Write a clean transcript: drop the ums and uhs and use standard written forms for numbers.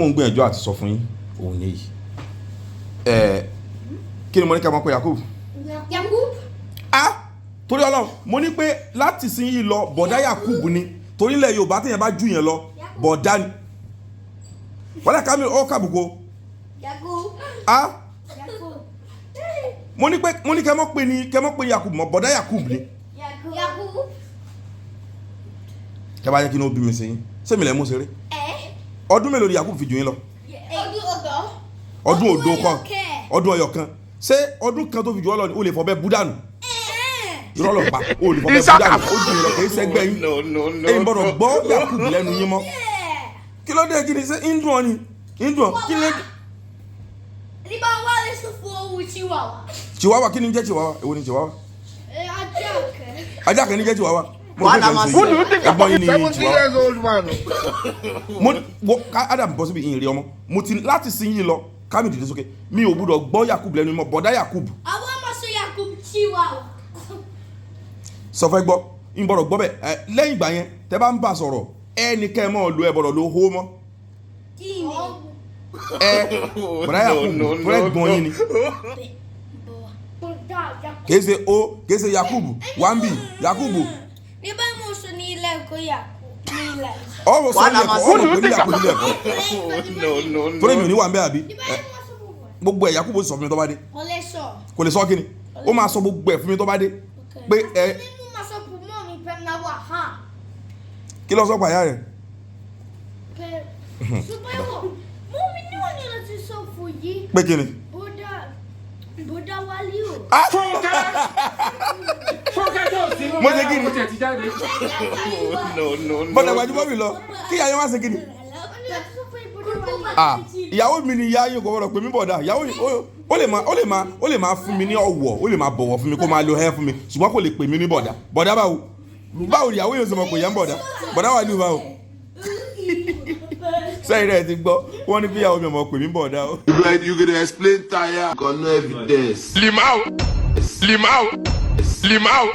Mò ń gbìyànjú àti sọ fún yín òun nìyí. Ẹ kí ni mo ní ká máa pe Yakub? Yakub. Ah, torí Ọlọ́run, mo ní pé láti sin yìí lọ, bọ̀dá Yakub ni, torí ilẹ̀ Yorùbá, téèyàn bá jù yẹn lọ, bọ̀dá ni. Wọ́n ká mi ọ́ kàbùkù. Yakub. Ah. Yakub. Mo ní pé, mo ní kẹ́ mọ́ pé Yakub mọ́, bọ̀dá Yakub ni. Yakub. Yakub. Kẹ́ bá yẹ kí ni ó bí mi sí yín, sẹ́mi lẹ́ mú ṣeré? Ẹ. Ọdún mélòó ni Yakub fi jù yín lọ? Ọdún ọgọ́. Ọdún òdo kan. Ọdún ẹyọkẹ́. Ọdún ọyọ kan. Ṣé ọdún kan tó fi jù ọ lọ ni o lè fọ bẹ́ẹ̀ bú dànù? Irọ́ lọ pa. O lè fọ bẹ́ẹ̀ bú dànù. Ó jù yín lọ, kì í sẹ́gbẹ́ yín. No, no, no. Èyí gbọ́dọ̀ gbọ́ Yakub lẹ́nu yín mọ́. Kí ló dé? Kí ni? Ṣé ń dùn ọ ni? Ń dùn ọ? Kí ló dé? Nígbà wà lè sọ fún owó chihuahua. Chihuahua? Kí ni ń jẹ́ chihuahua? Èwo ni chihuahua? Ẹ ajá kẹ. Ajá kan ní jẹ́ chihuahua. Mo rò pé Wàhálà kàn ń máa ṣe Who do you think ẹ̀gbọ́n yín ní 70 chihuahua. years old man. Mo wo ká Adam bọ́ síbi ìrìn ọmọ mo ti láti sin yín lọ. Kámi dìde sókè, mi ò gbúdọ̀ gbọ́ Yakub lẹ́nu mọ́, bọ̀dá Yakub. Àwọn ọmọ sọ Yakub chihuahua. Sọ fẹ́ gbọ́, ń gbọ́dọ̀ gbọ́ bẹ́ẹ̀. Ẹ lẹ́yìn ìgbà yẹn, tẹ́ bá ń bá sọ̀rọ̀, ẹ ní kẹ́ ẹ mọ́ lo, ẹ gbọ́dọ̀ lo hó mọ́. Kí ni? Ẹ bọ̀dá Yakub No, no, tó rẹ̀ gbọ́n yín ni. Bọ̀dá Yakub. Kìí ṣe o, kìí ṣe Yakub wambi Yakub. Nígbà mo sọ ní ilé ẹ̀kọ́ Yakub ní ilé ẹ̀kọ́. Ọ̀rọ̀ sọ ilé Wàhálà ẹ̀kọ́ máa ọ̀rọ̀ pé ní Yakub nílé ẹ̀kọ́. No, no, no. Torí mi ò ní wà ń bẹ́ àbí. Nígbà Ẹ, mo sọ fún wọn. gbogbo ẹ̀ Yakub ó sọ fún mi tó bá dé. Kò lè sọ. Kò lè sọ. Kí ni ó máa sọ? Gbogbo ẹ̀ fún mi tó bá dé pé ẹ. Nínú máa sọ fún mọ́ mi pé náà wà hàn. Kí ló sọ pàyà rẹ̀? Pé ṣùgbọ́n ìwọ mú mi níwọ̀n ní láti sọ fún yìí. Pé kí ni? Bọ̀dá Wálé o. Fúnkẹ́, Fúnkẹ́ tó sí Mo ṣe kí ni? Ó tiẹ̀ ti jáde. No, no, no. Bọ́dà gbajúmọ̀ mi lọ kí ìyá yẹn wá ṣe kí ni? Ah, ìyàwó mi ni. Ìyá yín kò gbọdọ̀ pè mí bọ̀dà. Ìyàwó mi ó lè máa fún mi ní ọ̀wọ̀, ó lè máa bọ̀wọ̀ fún mi, kó máa lo ẹ́ fún mi, ṣùgbọ́n kò lè pè mí ní bọ̀dà. Bọ̀dà báwo? Báwo ni ìyàwó yóò ṣe mọ̀ pé ìyá ń bọ̀dà? Bọ̀dà wà ní ìbáwò sẹ́yìn rẹ̀ ti gbọ́, wọ́n ní kí ìyàwó mi ọmọ pè mí bọ̀dà o. You gonna explain tire. Got no evidence. Limau, limau, limau.